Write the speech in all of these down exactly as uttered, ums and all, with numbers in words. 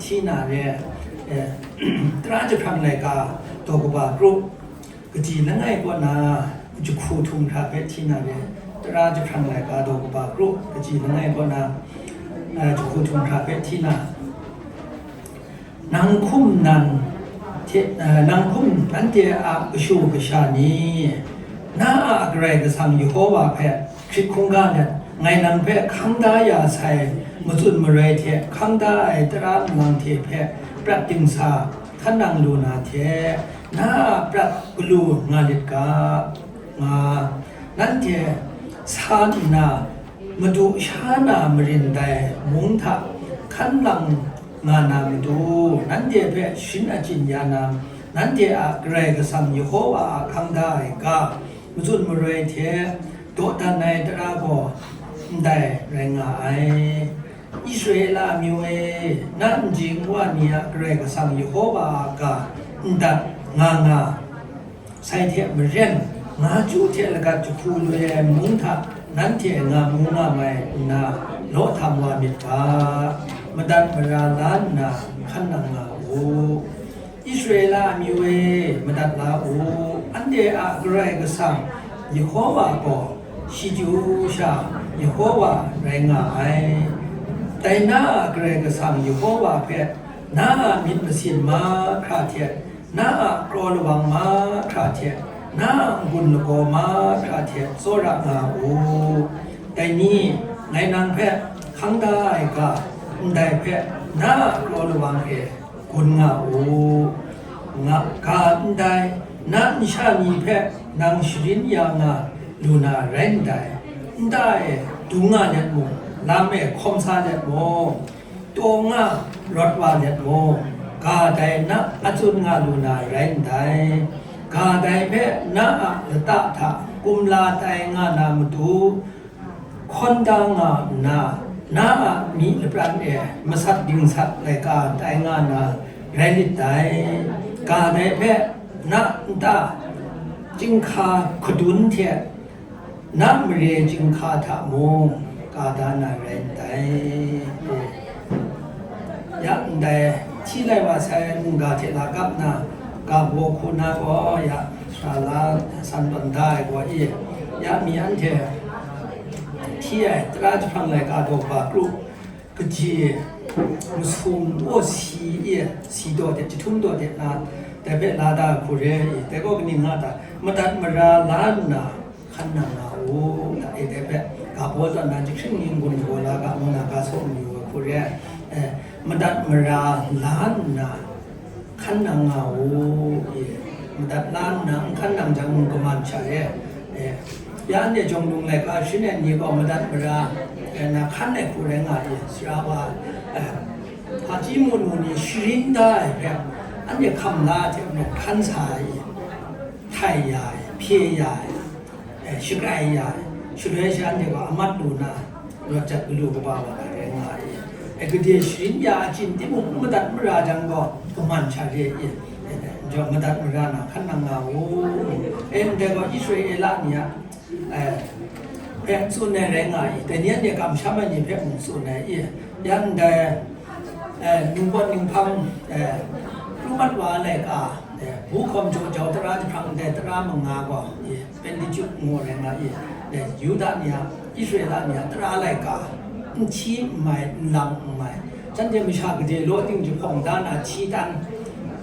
Hti na re, eh, tara jahprang laika daw kaba kru, kaji langai kaw na, jahku htum hkra hpe hti na re, tara jahprang laika daw kaba kru, kaji langai kaw na, eh, jahku htum hkra hpe hti na, nang hkum nan hte, eh, nang hkum nanhte a kashu kasha ni, na a Karai Kasang Yehova hpe hkrit hkungga let, ngai nang hpe hkang da ya sai matsun maroi hte hkang da ai tara nlang hte hpe prat dingsa hkan nang lu na hte, na a prat galu nga lit ga, nga, nanhte sa nna, Madu sha na marin dai mung hta hkan lang nga na matu, nanhte hpe sharin achyin ya na, nanhte a Karai Kasang Yehova a hkang da ai ga, matsun maroi hte dawdan ai tara gaw ndai rai nga ai. Israela amyu e, na nji nwa ni a Karai Kasang Yehova a ga n dat nga nga sai hte maren, nga chyu hte lagat jahku lu ai mung hta nanhte nga mu nga mai nna, law htam wa myit ga, madat mara la nna hkan nang nga u. Israela amyu e, madat la u, anhte a Karai Kasang Yehova gaw, shi chyu sha Yehova rai nga ai. Dai na a Karai Kasang Yehova hpe na a myit masin mahkra hte, na a kraw lawang mahkra hte, na a n-gun lagaw mahkra hte tsawra nga u. Dai ni, ngai nang hpe hkang da ai ga ndai hpe na a kraw lawang e gun nga u. Nga, ga ndai, na nsha ni hpe nang sharin ya nga lu na rai ndai. Nta e dung nga let mung, lam e hkawm sa let mung, taw nga rawt wa let mung, ga dai na a tsun nga lu na rai ndai. Ga dai hpe na a lata hta kumla tai nga na matu, hkawn da nga nna, na a myi lapran e masat dingsat laika tai nga na rai lit dai. Ga dai hpe na nta chyinghka hkadun hte na mare chyinghka hta mung ka da na rai ndai. Ya ndai hti lai wa sai mungga hte la kap na, ga baw hku na gaw ya sara la san tawn da ai gaw i, ya mi anhte hti ai tara jahprang laika daw ba kru, kaji masum aw si i, si daw de, jahtum daw de na, dai hpe la da hku re i, dai gaw kaning nga ta, madat mara la nna, hkan nang nga u, da e dai hpe, ga baw tawn na jahkring ni n-gun gaw la ga, ngu na ga saw n-yu ai hku re, eh, madat mara la nna, hkan nang nga u, e, madat la nna, n hkan nang jang, mung kaman sha re, eh, ya anhte jawng lung laika sharin ai ni gaw madat mara, eh, na hkan ai hku rai nga i, sara wa, eh, hpaji munu ni sharin da ai hpe, anhte hkam la ai hte maren hkan sa ai i, htai ya ai, hpye ya ai, eh, shagrai ya ai, shaloi sha anhte gaw amat lu na, rawt jat galu kaba wa ai rai nga ai. Eh, gade sharin ya achyin timung, n madat mara jang gaw, kaman sha re i, eh, madat mara na hkan nang nga u. Eh, ndai gaw Israela ni a, eh, hpe tsun ai rai nga i, dai ni anhte kamsham ai ni hpe mung tsun ai i, ya ndai, eh, ningpawt ninghpang, eh, pru mat wa ai laika, eh, bu hkawm jaw jau tara jahprang ndai tara manga gaw, eh, Pentateuch ngu ai rai nga i, eh, Yuda ni a, Israela ni a tara laika, n hti n mai, n lang n mai, shanhte masha gade law ting jahpawng da na hti tan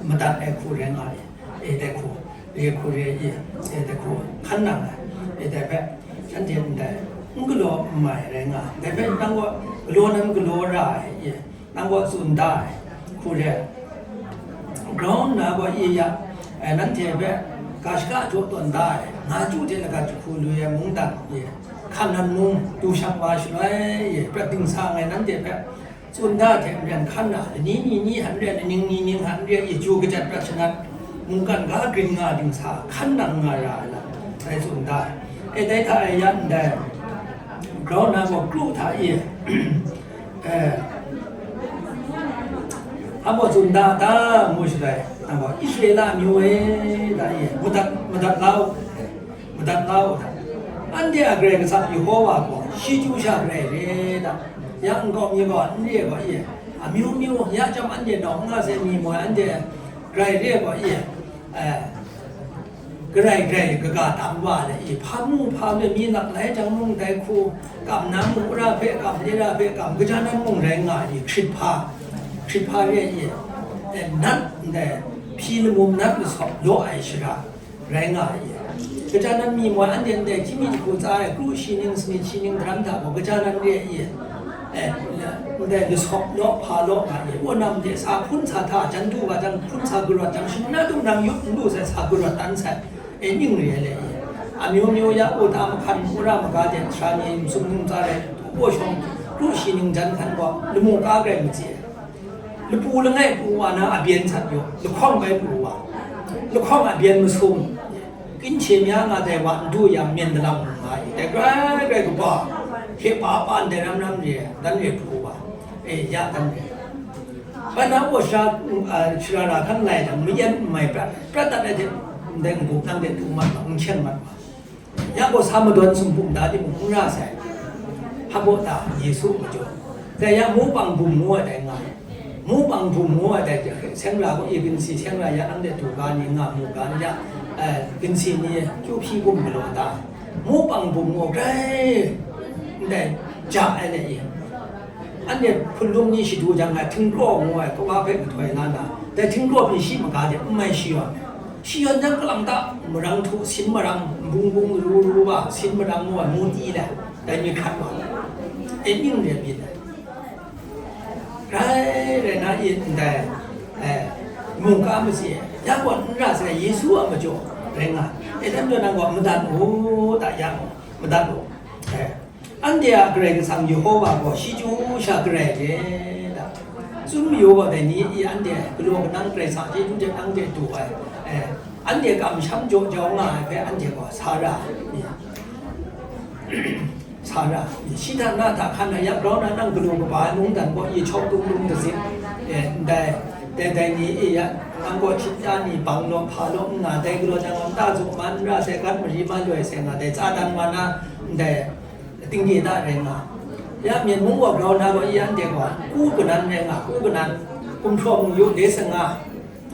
madat ai hku rai nga i, e dai hku, e hku re i, e dai hku hkan nang ai, e dai hpe, shanhte ndai n galaw n mai rai nga, dai hpe nang gaw galaw nan galaw ra ai i, nang gaw tsun da ai, hku re ai. Grau nna gaw, i ya, eh, nanhte hpe ga shaka jaw tawn da ai, nga chyu hte lagat jahku lu ai mungdan, i, Hkanan mung, du shang wa shaloi, i, prat dingsa ai nanhte hpe, tsun da hte maren hkan na, lani ni ni hte maren, aning ni ning hte maren, i, chyu kajat prat shangat, mungkan ga grin nga dingsa, hkan nang nga ra ai lam, dai tsun da ai. E, dai hta e ya ndai, grau nna gaw kru hta i, Eh, a baw tsun da ta ngu shatai, nang gaw Israela amyu e, da e, madat, madat la u, madat la u, da. Anhte a Karai Kasang Yehova gaw, shi chyu sha grai re, da. Ya nkau mi gaw, n re gaw, e, a Amyu myu, ya chyam anhte nawng n nga sai mi moi anhte grai re ai gaw, e, eh, garai grai kaga tam wa le, e, hpa mu hpa me mi lak lai jang mung dai hku, kam na mung ra hpe, kam ni ra hpe, kam kaja nan mung rai nga ai, hkrit hpa, hkrit hpa re ai, e, nat ndai hpyi lamum nat masawp law ai shara rai nga ai. Kaja nan mi moi anhte ndai hkying mi jahku tsa ai, kru shi ning, sanit shi ning daram hta gaw kaja nan re ai, e, ndai lasawp law hpa law nga ai, wunam de sa hpun sa hta, jan du ga jang hpun sa garawt jang, shana dung nang yup n lu sai, sa garawt dan sai, e, ning re ai le, e, amyu myu ya, uta mahkan, mura maga de, sara ni, masum ning tsa ai, hpaw shawng, kru shi ning jan hkan gaw, lamu ka grai matsi ai. Lapu langai pru wa na, abyen sat yaw, lahkawng bai pru wa, lahkawng abyen masum, ginhte mya nga dai wa n du yang, myen dalang nga ai, dai grai grai kaba, hkye pa pa ndai ram ram re, dan re pru wa, e, ya dan re. Bai na wa sha, a, shara ra hkan lai jang, mayan n mai prat, prat dat ai hte, ndai n-gup nang de tu mat ma, n hkyeng mat ma. Ya gaw sa madawn sumpum da timung n ra sai. Hpa baw ta, Yesu a majaw. Dai ya, mupang bum ngu ai dai nga ai. Mupang bum ngu ai dai hte, seng ra gaw, e, ginsi seng ra ya, anhte du ga ni nga mu ga ni ya, eh, ginsi ni kyu hpyi bum galaw ta. Mupang bum ngu grai ndai ja ai le, e. Anhte hpunlung ni shadu jang ai, htingkraw ngu ai kawa hpe kahtoi la na, dai htingkraw pyi shi maga de, n mai shi yawn ai. Shi yawn jang, kalang ta marang htu, sin marang, bung bung, ru ru wa, sin marang ngu ai, mu ti le, dai mi hkrat wa, e, ning re byin ai. Rai rai na, e, ndai, eh, mungga matsi ai, ya gaw n ra sai, Yesu a majaw rai nga ai. E, dai majaw nang gaw madat u, da ya gaw, madat u. Eh. Anhte a Karai Kasang Yehova gaw shi chyu sha Karai re da. Tsun mayu gaw, dai ni e anhte galaw kanang Karai Kasang chyeju hte nang hte du ai, eh, anhte kamsham jaw jau nga ai hpe anhte gaw sa ra ai, sa ra ai. Shi hta na hta hkan ai, ya grau na nang galaw kaba ai mungdan gaw, e, chyaw tung lung dazik, eh, ndai, dai, dai ni e ya, nang gaw hkyit ya ni bang law, hpa law n nga, dai galaw jang gaw, nta zuk ma n ra sai, gat mari ma loi sai nga, dai tsa dan ma na, ndai, Tingde da rai nga. Ya, Myen mung wa grau na gaw, i anhte gaw, ku kanan rai nga, ku kanan, gumhpraw mung yu, le sanga,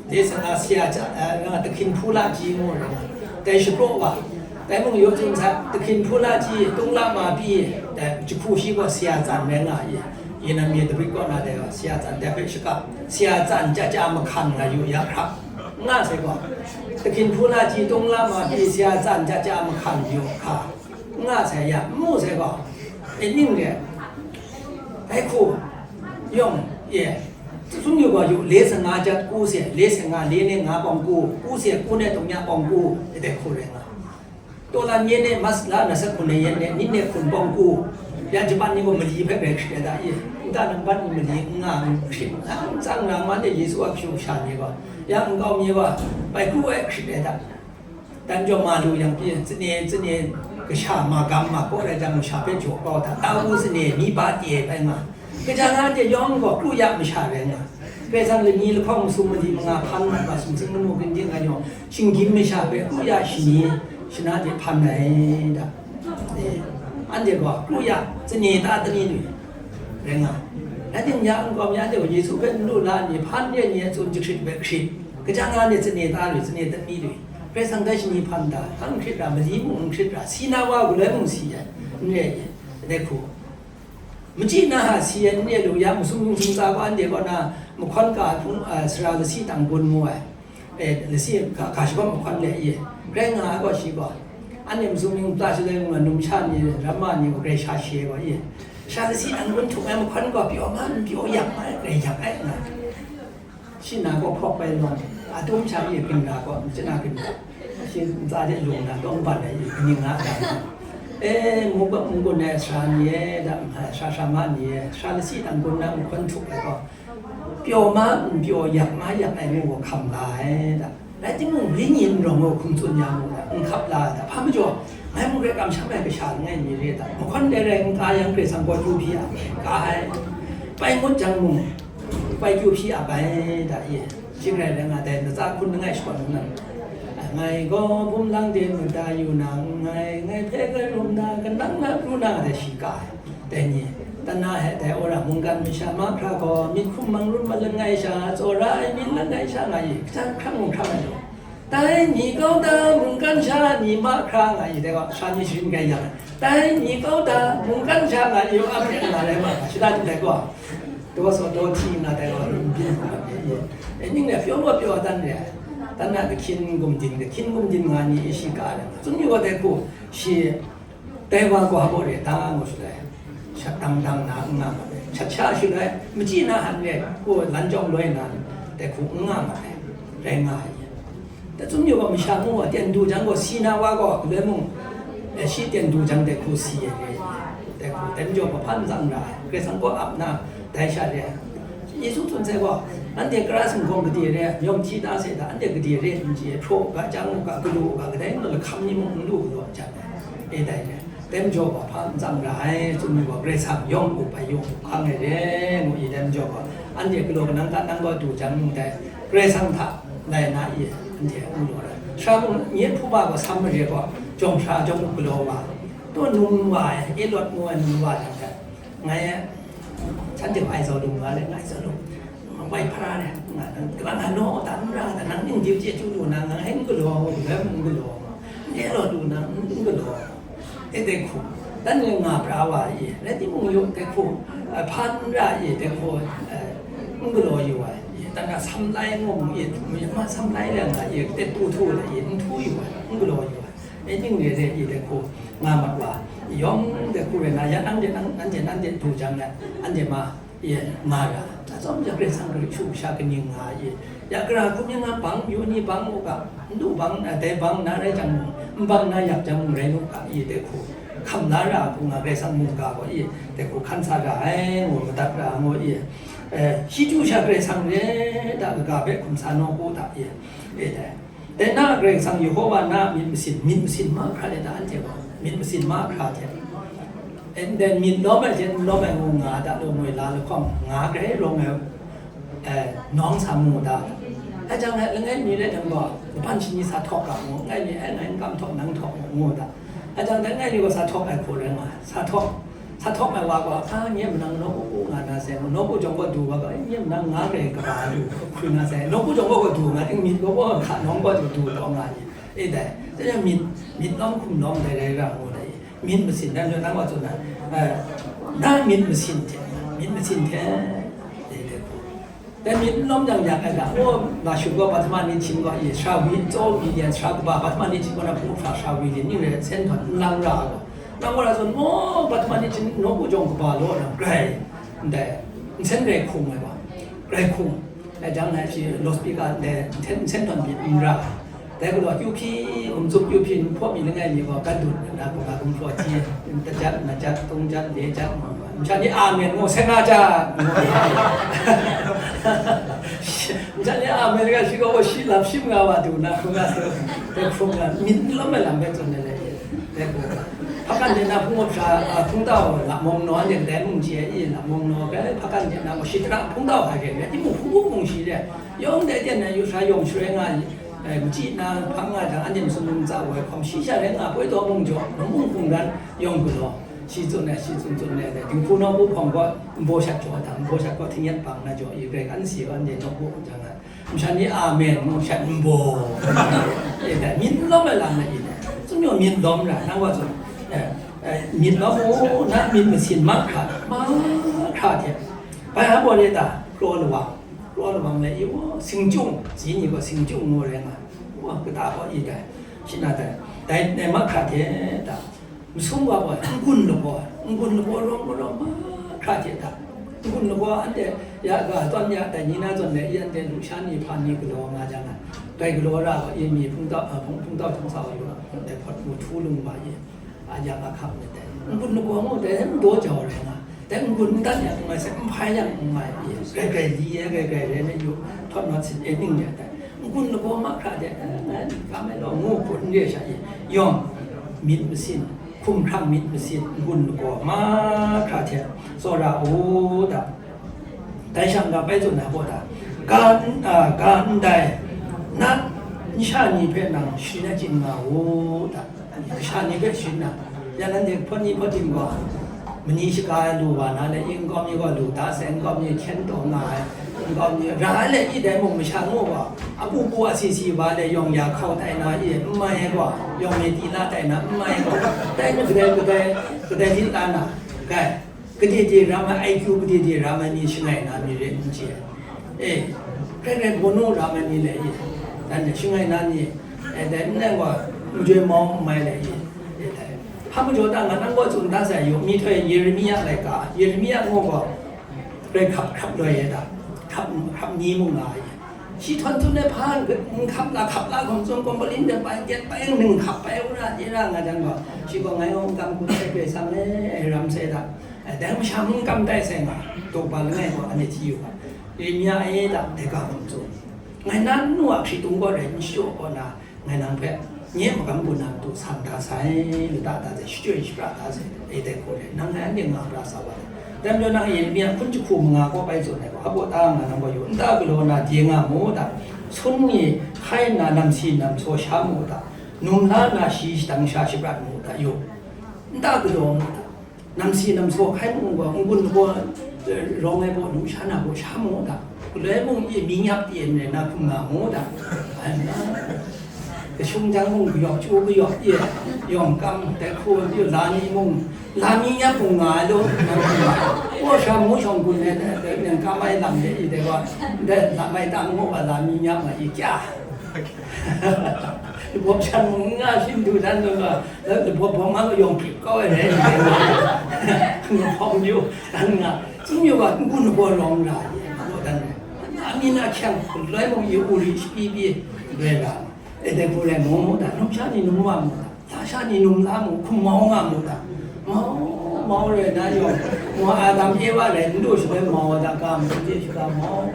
le sanga sya ja, eh, nga, tahkin hpula ji ngu rai nga. Dai shapraw wa, dai mung yu tsun sa, tahkin hpula ji, tungla ma pyi, dai jahku shi gaw sya tsan rai nga i, i na mi dabit kaw na dai gaw, sya tsan dai hpe shakap, sya tsan ja ja mahkan nga yu ya hkra, nga sai gaw, tahkin hpula ji, tungla ma pyi, sya tsan ja ja mahkan yu hkra. N nga sai ya, n mu sai gaw, e ning re, dai hku yawng e, tsun yu gaw yu, le sanga jat ku se, le sanga le ne nga pawng ku, ku se ku ne tawng ya pawng ku, e dai hku rai nga. Tawlan yen e mas la na sak hkun ne yen ne, nit ne hkun pawng ku, ya jaban ni gaw mali hpe rai hkrit ai da i, nta nambat ni mali n nga n hkrit, a, n tsang na ma de Yesu a hpyu sha ni gaw, ya nkau mi gaw, bai ku ai hkrit ai da. Dan jaw ma lu yang pyi, tsine, tsine, kasha ma gam ma kaw rai jang, masha hpe jaw kau hta, tau tsine, mi pa ti ai bai nga. Kaja nga de yawng gaw, kru ya masha rai nga. Karai Kasang lani lahkawng masum mali manga hpan mat wa, sumsing lamu ginding nga yawng, shinggyim masha hpe kru ya shani, shana de hpan ai da. E, anhte gaw, kru ya, tsine ta tani lu rai nga. Rai timung, ya nkau mi anhte gaw, Yesu hpe n lu la ni, hpan re ni, tsun jahkrit hpe hkrit. Kaja nga de tsine ta lu, tsine tani lu. Karai Kasang dai shani hpan da, hkang hkrit ra, mali mung n hkrit ra, si na wa galoi mung si ai, n re ai, dai hku. Machyi na ha si ai n re lu, ya masum sumsing tsa gaw anhte kaw na mahkawn ka ai hpung, a, sara lasi tang gun mu ai, e, lasi ga, ga shabam mahkawn le i, rai nga ai gaw shi gaw, anhte masum ning tsa shaloi mung ai numsha ni, ramma ni gaw grai sha shi ai gaw i, sara lasi tang gun htuk ai mahkawn gaw pyaw ma, n pyaw yak ma ai, grai yak ai nga. Shi na gaw hpawk bai lawm, a tum sha e ginra gaw, machyi na ginra, shi ntsa de lung na, dawng ban ai, kaning nga ai, e, mungkun, mungkun ai sara ni e, da, sara sara ma ni e, sara lasi tang gun na mahkawn htuk ai gaw, pyaw ma, n pyaw, yak ma, yak ai ngu gaw hkam la ai, da. Rai timung, wenyi n rawng gaw hkum tsun ya mu, da, n hkap la ai, da. Hpa majaw, ngai mung grai kamsham ai kasha langai mi re, da. Mahkawn dai rai n ka yang, Karai Kasang gaw kyu hpyi a, ka ai. Bai ngut jang mung, bai kyu hpyi a bai, da, ye. Shing rai rai nga dai, ntsa hkun langai shakawn nnan, ngai gaw bum lang de mada yu na nngai, ngai hpe grai rum na, kanang na pru na, dai shi ka ai, dai ni. Tana he dai wora mungkan masha mahkra gaw myit hkum mang rum malangai sha, tsawra ai myit langai sha nga i, kajang hkrang mung hkrang ai law, dai ni kau da mungkan sha ni mahkra nga i, dai gaw sha ni sharin gai yang, dai ni kau da mungkan sha nga i, ap ring nga rai ma, shada di dai gaw, daw saw daw hti nga dai gaw, n byin hkrum ai, e, ning le pyaw gaw pyaw dan re ai, tana kahkyin gumdin, kahkyin gumdin nga ni e shi ka ai, tsun yu wa dai hku, shi, Dai wa gaw hpa baw re ta ngu shaloi, shat dang dang na n nga ma ai, shat sha shaloi, machyi na han re, ko lan jawng loi na, dai hku n nga ma ai, rai nga ai. Dai chyum yu gaw, masha mu wa, ten du jang gaw, si na wa gaw, galoi mung, eh, shi ten du jang dai hku si ai re, dai hku, dai majaw, hpa hpa n tsang ra ai, Karai Kasang kaw ap na, dai sha re ai. Yesu tsun sai gaw, anhte kara sumhkawng gade re, yawng hti da sai hta, anhte gade re n chye, hpraw u ga, chyang u ga, galu u ga, kadai mung lahkam ni mung n lu galaw ai jan ai, e dai re. Dai majaw gaw, hpa n tsang ra ai, tsun mi gaw, Karai Kasang yawng up ai, yawng up hkang ai re, ngu i, dai majaw gaw, anhte galaw kanang ka nang gaw du jang mung dai, Karai Kasang hta lai na i, anhte n galaw ai. Sha mung, nye hpu ba gaw sam mare gaw, jawng sha jawng up galaw wa, taw num wa ai, Elot ngu ai num wa jang hte, Ngai, shanhte hpa ai zau lung nga le, ngai zau lung, wai hpara le, nga, kalang hanu, dan ra, dan nang ning diu chye chyu lu na, ngai n galaw, ngai n galaw, n galaw lu na, n galaw, e dai hku, dan le nga pra wa i, rai timung yu dai hku, eh, hpa n ra i, dai hku, eh, n galaw yu ai, i, dan ra sam lai ngu mu i, mu i, ma sam lai le nga i, tet tu htu le i, n htu yu ai, n galaw yu ai. E ning re re i dai hku nga mat wa, yawng dai hku rai na, ya nanhte nang, nanhte nanhte du jang let, anhte ma, e, nga ra, atsawm ja Karai Kasang garu shu sha kaning nga i, ya gara hkum yang nga bang, yu ni bang u ga, n du bang, a, dai bang na rai jang mung, n bang na yak jang mung rai nu ga i dai hku, hkam la ra hku nga Karai Kasang mungga gaw i, dai hku hkan sa ra ai, ngu madat ra ngu i, e, shi du sha Karai Kasang re da kaga hpe hkum sa nawku da i, e dai. Dai na Karai Kasang Yehova na a myit masin, myit masin mahkra de ta anhte gaw, myit masin mahkra hte, ndai myit lawm ai hte n lawm ai ngu nga a ta, law moi la lahkawng nga grai rawng ai, eh, nawng sa mu ta. Ai jang, langai mi rai jang gaw, laban shani sa htawk ga mu, langai mi, ai, ngai n kam htawk, nang htawk mu, ngu ta. Ai jang, langai mi gaw sa htawk ai hku rai nga ai, sa htawk, Sa htawk ai wa gaw, a, nye manang nawku nga na sai, nawku jawng gaw du wa gaw, nye manang nga grai kaba du hkwi na sai, nawku jawng gaw du nga ting, myit gaw gaw hka nawng gaw du du taw nga ni, e dai, dai myit, myit lawm hkum lawm dai rai ra ngu dai, myit masin dan nang wa tsun na, eh, na myit masin hte, myit masin hte, e dai. Dai myit n lawm jang yak ai ga, o, ga shut gaw, pahtama ni htin gaw, i, sara wi, tsaw wi yan, sara kaba, pahtama ni htin gaw, na hpung hkra sara wi yan, ning rai sen htawn n lang ra ai gaw. Nang gaw ra zawn, o, pahtama ni htin nawku jawng kaba law na, grai, ndai, nsen grai hkung ai gaw, grai hkung. Dai jang na shi loudspeaker ndai, nsen, nsen htawn myit n ra. Dai galaw, kyu hpyi, hkum tsup kyu hpyi, n hpaw mi langai mi gaw, gat dut, na hku nga gumhpraw hti, tajat, majat, tungjat, lejat, masha ni amen ngu, seng nga jat, ngu. Masha ni amen nga shi gaw, shi lam shim nga wa du, na hku nga su, dai hpung nga, myit n lawm ai lam bai tsun ai le, dai hpung nga. Hpakan de na hpung gawp sha, a, hpung tau, lamawng naw, anhte kadai mung chye i, lamawng naw, bai hpakan de na gaw, shi tara hpung tau ai re, timung hpung hpung shi re, yawng dai ten na yu sha yawng shaloi nga, Eh, machyi na hpang nga jang, anhte masum ntsa woi hkawm shi sha rai nga, poi taw mung jaw, mung hkungran yawng galaw, shi tsun ai, shi tsun tsun ai, dinghku nawku hpawng gaw, nbaw shat jaw ai hta, nbaw shat gaw htingnyet bang na jaw, i grai kan si anhte nawku jang ai. Masha ni amen ngu shat nbaw. E dai, myit lawm ai lam na i dai. Tsun yaw myit lawm ra, nang wa tsun. Eh, eh, myit lawm u, na myit masin mahkra, mahkra hte. Bai hpa baw le ta, kraw lawang. Raw lawang le i, wa, singchyung, ji ni gaw singchyung ngu rai nga, wa, kata gaw i dai, shi na dai, dai, dai mahkra hte ta, masum wa gaw, n-gun lagaw, n-gun lagaw rawng marawng mahkra hte ta, n-gun lagaw anhte ya ga tawn ya dai ni na zawn le i, anhte lusha ni hpa ni galaw nga jang ai, dai galaw ra gaw i mi hpungtau, a, hpung, hpungtau hkying sa wa yu, dai hpawt mu htu lung wa i, A yak a hkap myit dai. N-gun lagaw mu dai, n daw jau rai nga. Dai n-gun n dan yang n mai sai, n hpai yang n mai, grai grai li e, grai grai rai na yu, htawt mat sin e ning ya dai. N-gun lagaw mahkra de, eh, ngai n kam ai law, ngu hku n re sha i. Yawng, myit masin, hkumhkrang myit masin, n-gun lagaw mahkra hte, tsawra u da. Dai shang ga bai tsun ai baw da, ga n, a, ga ndai, na, nsha ni hpe nang sharin achyin nga u da, kasha ni hpe sharin na, ya nanhte hpawt ni hpawt ting gaw, Mani shaga lu wa na le, i nkau mi gaw lu da sai, nkau mi hkyen taw nga ai, nkau mi ra ai le, i dai mung masha ngu gaw, apu pu a si si wa le, yawng ya hkau tai na i, n mai ai gaw, yawng mi di la tai na, n mai ai gaw, dai ni kadai, kadai, kadai hti la na, gai, gade de ram ai, I Q gade de ram ai ni shangai na mi rai n chye ai. E, hkrai hkrai hpaw nu ram ai ni le i, dan de shangai na ni, e, dai n rai gaw, n joi mau n mai le i, e, dai. Hpa majaw ta nga nang gaw tsun da sai yu, myihtoi Yeremia laika, Yeremia ngu gaw, grai hkap hkrap loi ai ta, hkrap, hkrap ni mung nga ai. Shi htawn tsun ai hpa, n hkap la, hkap la hkawm tsun, kawmbalin de bai, tet bai, ning hkap bai, u ra, di ra nga jang gaw, shi gaw ngai gaw n kam kun sai, grai sam le, e, ram sai ta, e, dai masha mung kam tai sai nga, dawk ba langai gaw, anhte hti yu ga. Yeremia e ta, dai ga hkawm tsun. Ngai na nu a hkritung gaw rai n shachyaw kaw na, ngai nang hpe, nye makam gun na matu san da sai, lata da sai, shachyoi shapra da sai, e dai hku rai, nang ngai anhte nga pra sa wa ai. Dai majaw nang Yeremia hpun jahku manga kaw bai tsun ai gaw, abaw ta nga nang gaw yu, nta galaw na de nga mu u ta, sun ni hkai nna namsi namsaw sha mu u ta, num la nna shi shadang sha shaprat mu u ta, yu, nta galaw mu u ta. Namsi namsaw hkai mu gaw, n-gun lagaw, eh, rawng ai baw, lu sha na baw sha mu u ta? Galoi mung i mi nyap pyi ai n rai na, hkum nga mu u ta? Ai na, kashung jang mung kayawp chyu kayawp i, yawng kam, dai hku, i la ni mung, la mi nyap mung nga ai law, nang hkum nga. Kaw sha mu shawng gun ai, dai, dai, nang kam ai lam de i, dai gaw, dai lam ai tam ngu wa, la mi nyap nga i kya? Bawp shan mung n nga, shin du dan lu nga, Bawp bawp ma yawng hprit kau ai rai, n hpawng yu, dan nga, tsun yu ga, n-gun lagaw rawng ra ai, majaw dan, amying ahkyang, galoi mung yu, uri shapi pyi, rai ra, e dai hku rai mu da, numsha ni num wa mu da, lasha ni num la mu, hkum mau nga mu da, mau, mau rai na yawng, mu Adam Ewa rai, n du shaloi mau da, ga mu, je shuga mau,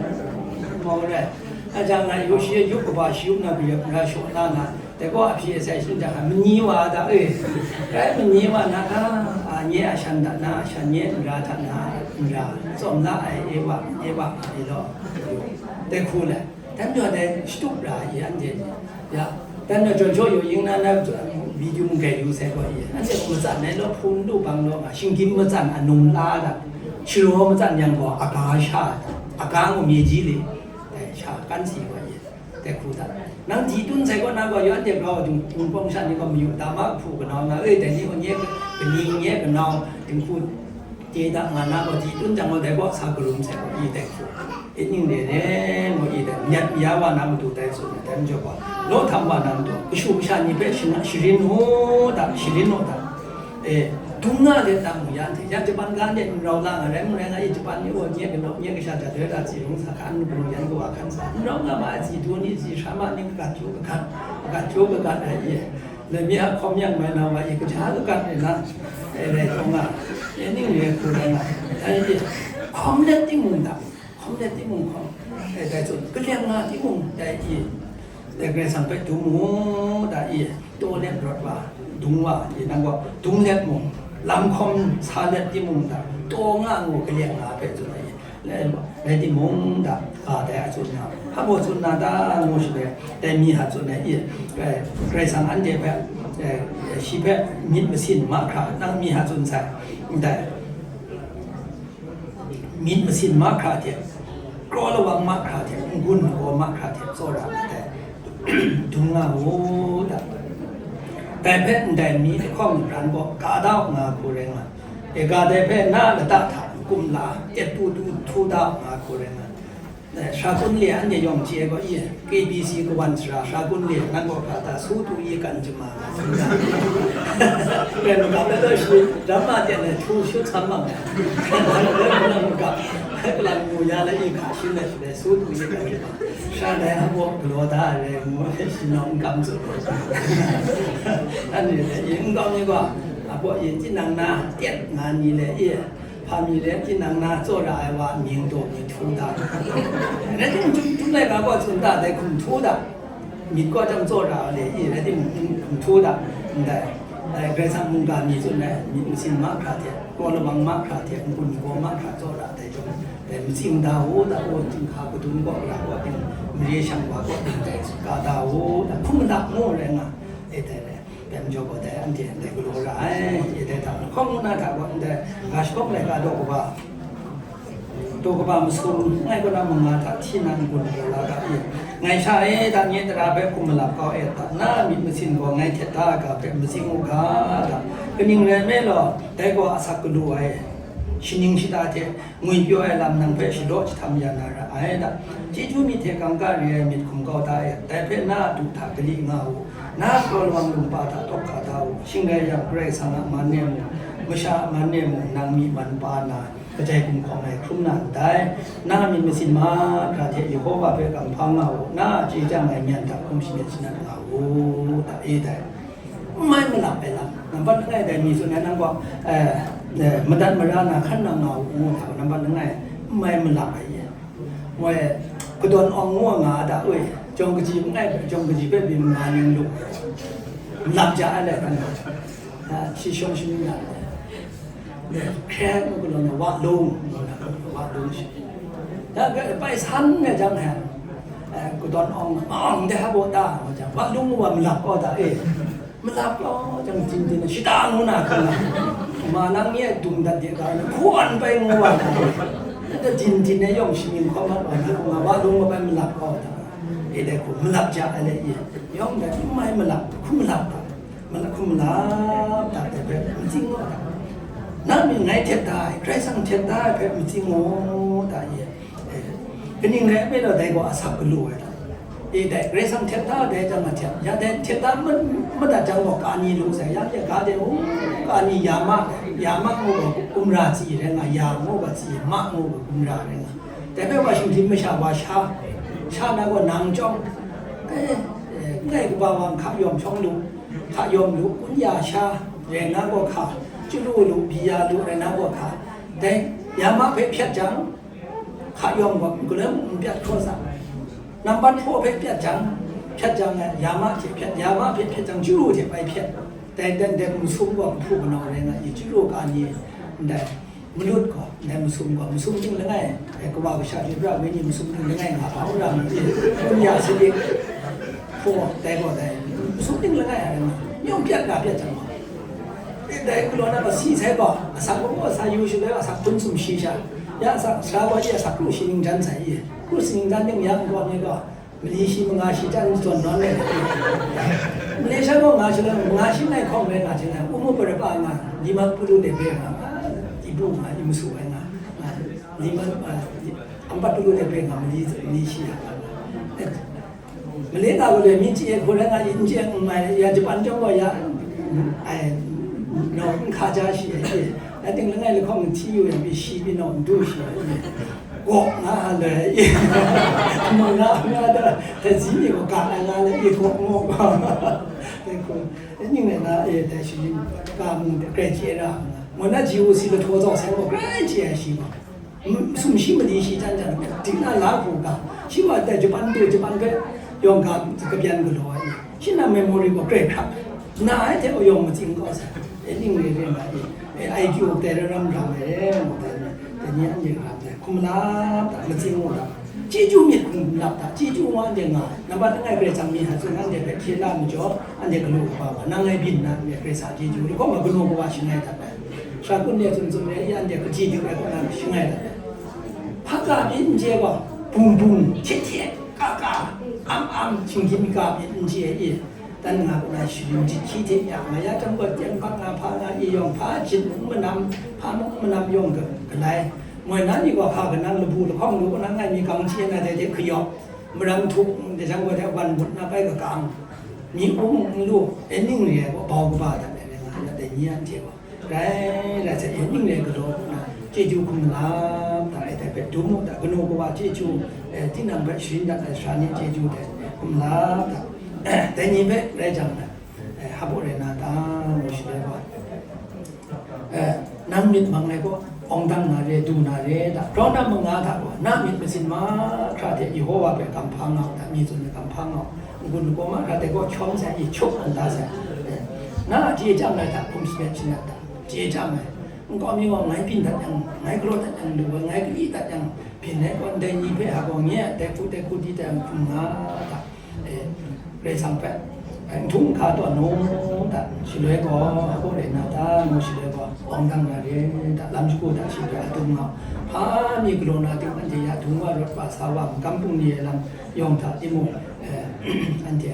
mau rai, a jang na, yu shi, yu kaba shi, yu na, bi, ra shaw na na, Dai gaw a hpyi sai shing jang, mani wa da e, rai mani wa na, a, a, nye a shan da na, a shan nye n ra da na, n ra, tsawm la ai, e wa, e wa, e law, dai hku le, dan jaw dai shatup ra ai, anhte ni, ya, dan jaw jawn shaw yu ying na, na, video mung gai yu sai gaw i, anhte gaw matsan ai law, hpun lu bang law nga, shinggyim matsan anung la da, sharaw matsan yang gaw, aga sha da, aga ngu mye ji le, dai sha kan si gaw i. Dai hku hta, nang di tun sai kaw na gaw, yawng de grau, dinghku pawng sha ni gaw mayu da ma, hpu kanau na, e, dai ni gaw nye kani, nye kanau, dinghku de da nga na gaw, di tun jang gaw, dai gaw sa karum sai gaw, i dai hku. E ning re re, ngu i dai, myat ya wa na matu dai tsun ai, dai majaw gaw, law htam wa na matu, kashu kasha ni hpe shana-, sharin u da, sharin u da. E, dung nga let na mung ya nhteng, ya Japan ga let n rau la nga rai, mung rai nga, e, Japan ni gaw nye galaw, nye kasha jat doi da, tsi rung sa hkan, mung yan kawa hkan sa, n rau nga ma ai, tsi du ni, tsi hkra ma ni, kagat jaw kagat, kagat jaw kagat ai, e, na mi a hkawm yang mai na wa, e, kaja kagat ai na, e, rai taw nga, e, ning re hku rai nga, ai, e, hkawm let timung da. Hkawm let timung hkawm, e, dai tsun, kaleng nga timung, dai i, dai Karai Kasang hpe dung mu, dai i, taw let rawt wa, dung wa, i, nang gaw, dung let mung, lam hkawm sa let timung, dai, taw nga ngu kaleng nga hpe tsun ai, rai, rai timung, dai, ga dai a tsun nga, hpa baw tsun na ta ngu shi dai, dai mi a tsun ai, i, dai, Karai Kasang anhte hpe, e, shi hpe myit masin mahkra, nang mi a tsun sai, dai. Myit masin mahkra hte, kraw lawang mahkra hte, n-gun lagaw mahkra hte tsawra ai, dung nga u da. Dai hpe ndai mi lahkawng hkran gaw, ga da u nga hku rai nga, e, ga dai hpe na lata hta kumla, tet tu tu htu da u nga hku rai nga, e, Sha Kun Lye anhte yawng chye gaw i, K B C kawan sara Sha Kun Lye, nang gaw hpa ta, su tu i kan jama nga, ren magap ai law shi, ram ma ten ai htu shu htam mang ai, ren magap, kalang mu ya lai i hka shin ai shi rai, su tu i kan jama, sha dai a baw galaw da ai rai ngu ai, shi nau n kam tsun ai, anhte le i n kau ni gaw, a baw i tinang na tet nga ni le i, Hpa mi rai tinang na tsawra ai wa mying taw mi htu da. Rai timung, htum, htum laika gaw tsun da, dai hkum htu da. Myit gaw chyam tsawra ai le i, rai timung, hkum htu da. Ndai, dai Karai Kasang mungga mi tsun ai, myit masin mahkra hte, kraw lawang mahkra hte, n-gun lagaw mahkra tsawra ai dai chyawm, dai matsi mada u da, u, chyinghka kadun kaw ra kaw ting, mare shang wa kaw ting, dai ga da u da, hkum mada mu rai nga, e dai rai. Pen jaw gaw dai, anhte ndai galaw ra ai, e dai hta, hkawng ngu na hta gaw ndai, ga shakawng laika daw kaba, daw kaba masum, ngai kaw na manga hta hti na n-gun galaw la ga i, ngai sha e hta, nye tara hpe hkum malap kau e hta, na a myit masin gaw ngai htet da ai ga hpe matsing u ga hta, kaning rai nme law, dai gaw asak galu ai, shaning shada hte, ngwipyaw ai lam nang hpe shadaw jahtam ya na ra ai da. Chyeju myit hte kangka re ai myit hkum kau da e, dai hpe na a du hta kali nga u, na a kraw lawang lungpa hta tawk hka da u, shing rai yang, Karai Kasang a man e mung, masha a man e mung, nang myi man pa na, kajai gumhkawng ai hkrum na ndai, na a myit masin mahkra hte Yehova hpe kamhpa nga u, na a chye chyang ai nyan hta hkum shamet shanat nga u, da e dai. N mai malap ai lam, nambat langai dai mi tsun ai, nang gaw, eh, eh, madat mara na hkan nang nga u ngu hta, nambat langai, n mai malap ai ye. Woi, kadawn awng ngu nga a ta, oi, jawng kaji langai, jawng kaji hpe byin nga ning lu, malap ja ai lai hkan, ah, shi shawng shi myit ya, eh, hkre ngu galaw na, wa lung, wa lung shi. Ya, bai san ai jang he, eh, kadawn awng, awng de ha baw ta, wa lung wa malap kau ta, eh. Malap kau jang, jin jin, shita ngu na hkang na, ma nang nye dung dat de ga na, hkawn bai ngu wa na, da jin jin e yawng shamying hkawm mat wa na, nga wa lung wa bai malap kau da, e dai hku malap ja ai le ye, yawng dai n mai malap, hku malap da, malap, hku malap da, dai hpe matsing wa da, na myit ngai htet da ai, Karai Kasang htet da ai hpe matsing wa da ye. Eh, kaning rai nme law, dai gaw asak galu ai ta. E, dai Karai Kasang htet da, dai jang a htet, ya dai htet da ma-, madat jang gaw, kani lu sai, ya, ya ga de, u, kani ya ma, ya ma ngu gaw, kumra tsi rai nga, ya ngu gaw tsi, ma ngu gaw, kumra rai nga. Dai hpe wa shingdim masha wa sha, sha na gaw nang chyawm, eh, eh, ndai kaba wa hka yawm shawng lu, hka yawm lu, kun ya sha, rai na gaw hka, chyalu lu, bi ya lu, rai na gaw hka, dai ya ma hpe hpyet jang, hka yawm gaw, n-, galoi mung n pyat hkraw sa. Nambat hpaw hpe pyat jang, hpyat jang, ya ma hte hpyat, ya ma hpe hpyat jang, chyalu hte bai hpyat. Dai, dai, dai masum gaw kahpu kanau rai nga i, chyalu ka ni, ndai, malut gaw, ndai masum gaw, masum ting langai, e, kawa kasha hte pra wenyi masum ting langai nga, hpa wora ma i, kun ya sadik, hpaw, dai gaw dai, masum ting langai a rai nga, yawng pyat nga pyat jang gaw. E, dai galaw na gaw si sai gaw, asak gaw, asak yu shaloi, asak hpun sumshi sha, ya asak, sara gaw, ya asak kru shi ning jan sai i, kru shi ning jan ting ya n gaw ni gaw, mali shi manga shi jan zawn nawn ai. Mali sha gaw nga shi lai, manga shi ngai hkawng rai nga jing ai, umu para pa nga, lima pulu de be nga, ibu nga, imusu ai nga, nga, lima, ah, ampat pulu de be nga, mali, mali shi ya nga. Mali nga gaw le, mi chye hku rai nga, n chye n mai, ya Japan chyawm gaw ya, ai, no, n hka ja shi ai, ya ting langai lahkawng hti yu yang, pyi shi pyi naw n du shi ai. Gawk nga ai, mung nga nga da, dai zi ni gaw ga ai nga le, i gawk ngawk nga. Dai hku, dai ning rai na, e, dai shi ka mung de, grai chye ra nga. Mung na ji u si lahtaw zaw sai gaw, grai chye ai shi gaw. M-, sumshi mali shi jan jan, dingna la hku ga, shi wa dai Japan de, Japan hpe yawng ga kabyan galaw ai. Shi na memory gaw grai hkrak, na ai hte yawng matsing kau sai. E ning re re ma e, e, I Q dai ram ram e, mu dai ni, dai ni anhte ram dai, hkum lap da, matsing u da, chyeju myit hkum lap da, chyeju wa anhte nga ai. Nambat langai Karai Kasang myit hta tsun anhte hpe hkye la majaw, anhte galaw kaba wa, nang ngai byin na, anhte Karai Kasang chyeju, lahkawng ma galaw kawa shangai dat ai. Sha kun de tsun tsun re, anhte hpaji du ai kaw na shangai dat ai. Hpa ka myit n chye gaw, bung bung, hte hte, ka ka, am am, shinggyim ka myit n chye i, dan nga kaw na sharin jahkyi hte ya nga ya jang gaw, teng hpa nga, hpa nga, i yawng hpa jin mung manam, hpa mung manam yawng ga-, galai. Moi na ni gaw hka kanang labu lahkawng lu kaw na ngai mi gang chye na dai de hkayawk, maram htuk, dai jang gaw dai wan mut na bai kakang, mi hpung mung n lu, e ning re ai gaw bau kaba dat ai rai nga, na dai ni anhte gaw. Rai, rai sai, ning rai galaw na, chyeju hkum malap da, e dai hpe dum u da, kanu kawa chyeju, e, tinang hpe sharin dat ai sara ni chyeju dai hkum malap da, dai ni hpe rai jang na, e, hpa baw rai na ta, ngu shi ai wa, e, nang myit mang ai gaw, awng dang na re, du na re da, grau na manga hta gaw, na myit masin mahkra hte Yehova hpe kamhpa nga u da, mi tsun ai kamhpa nga u, n-gun lagaw mahkra dai gaw hkyawm sai, i hkyuk an da sai, e, na a chye chyam ai hta hkum shamet shanat da. Chye chyam ai, nkau mi gaw ngai byin dat yang, ngai galaw dat yang, lu ai, ngai kali dat yang, byin ai gaw, ndai ni hpe a gaw nye a dai hku, dai hku di dat yang, hkum nga ta, e, Karai Kasang hpe, Nhtung hka taw nu, ta shaloi gaw, hpa rai na ta ngu shaloi gaw, awng dang na re, ta lam shagu ta shi hpe a dum nga, hpa mi galaw na ting anhte ya dung wa, rawt wa sa wa, magam bungli ai lam yawng hta timung, eh, anhte,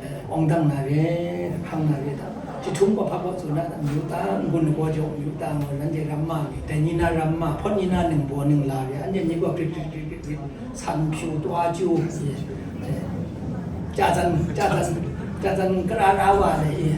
eh, awng dang na re, hkrang na re, ta jahtum gaw hpa gaw tsun na, myu ta, n-gun lagaw jaw, myu ta, ngu nanhte ram ma mi, dai ni na ram ma, hpawt ni na ningbaw ningla re, anhte ni gaw grit grit grit grit grit, san pyu, taw chyu, eh, eh, chya zan, chya zan, chya zan kara ra wa le, eh,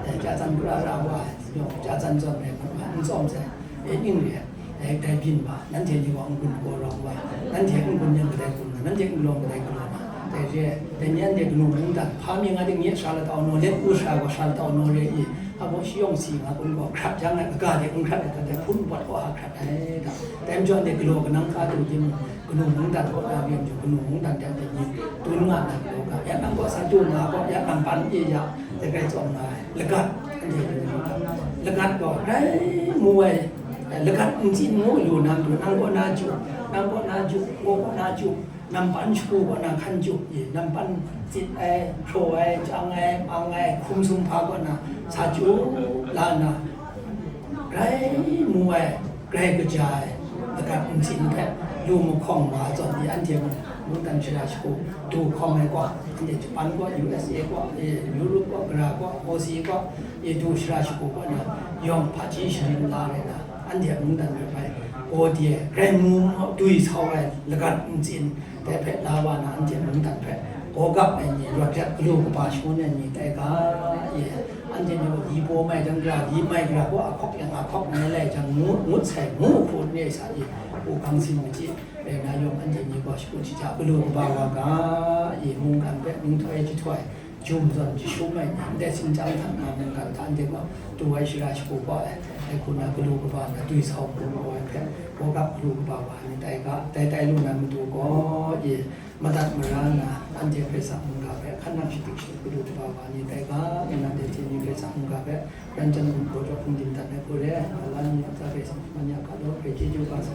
eh, chya zan kara ra wa, yawng chya zan zawn rai mat wa, n tsawm sai, eh, ning re, eh, dai byin ma, nanhte ni gaw n-gun lagaw rawng wa, nanhte n-gun yang kadai gun ma, nanhte n-lawng kadai galaw ma, dai re, dai ni anhte kanu mungdan, hpa mi nga ting nye sha latau naw, let u sha gaw sha latau naw re i, a baw shi yawng si nga kun gaw hkrat yang ai, kaga de n hkrat ai, kadai hpun bat gaw a hkrat ai, da, dai majaw anhte galaw kanang ka du timung, kanu mungdan kaw na rim ju, kanu mungdan de anhte ni tun nga na galaw ga, ya nang gaw sa du nga gaw, ya nang pan e ya, dai grai tsawm nga ai, lagat, anhte ni lagat gaw grai mu ai, lagat ntsin mu lu nang du, nang kaw na ju, nang kaw na ju, nang kaw na ju, nampan shagu kaw na hkan ju, e, nampan tsit ai, hpraw ai, chyang ai, mang ai, hkum sumhpa kaw na sa ju la na, grai mu ai, grai kaja ai, lagat ntsin hpe lu mahkawng wa zawn i, anhte mung mungdan shara shagu du hkawm ai gaw, anhte Japan gaw, U S A gaw, e, Europe gaw, Gara gaw, Aussie gaw, e, du shara shagu gaw na, yawng hpaji sharin la rai na, anhte mungdan hpe bai, gaw de, grai mu dwi sau ai, lagat ntsin, dai hpe la wa na, anhte mungdan hpe gaw gap ai ni, rawt yak galu kaba shangun ai ni tai ga, e, anhte ni gaw li baw mai dan gara, li mai gara gaw a hkawk yang a hkawk mai lai jang, ngu, ngut sai, ngu hpun re sa i, u gang sin machyi, rai na yawng anhte ni gaw shagu shaja galu kaba wa ga, i mungkan hpe ninghtoi jahtoi, jum zawn jashum ai ni, ndai sinjang hta na mungkan hta anhte gaw tu ai shara shagu gaw ai, dai hku na galu kaba na dwi sau hku gaw ai hpe, gaw gap galu kaba wa ni tai ga, tai tai lu na matu gaw, i, madat mara na, anhte Hkristu mungga hpe hkan nang shadik shadik galu kaba wa ni tai ga, nang dai hte ni Hkristu mungga hpe, Ranjan gun gaw jawk hpung dingdan ai hku re, ala ni a tsa hpe sang, man ya ga law hpe chyeju ga sa.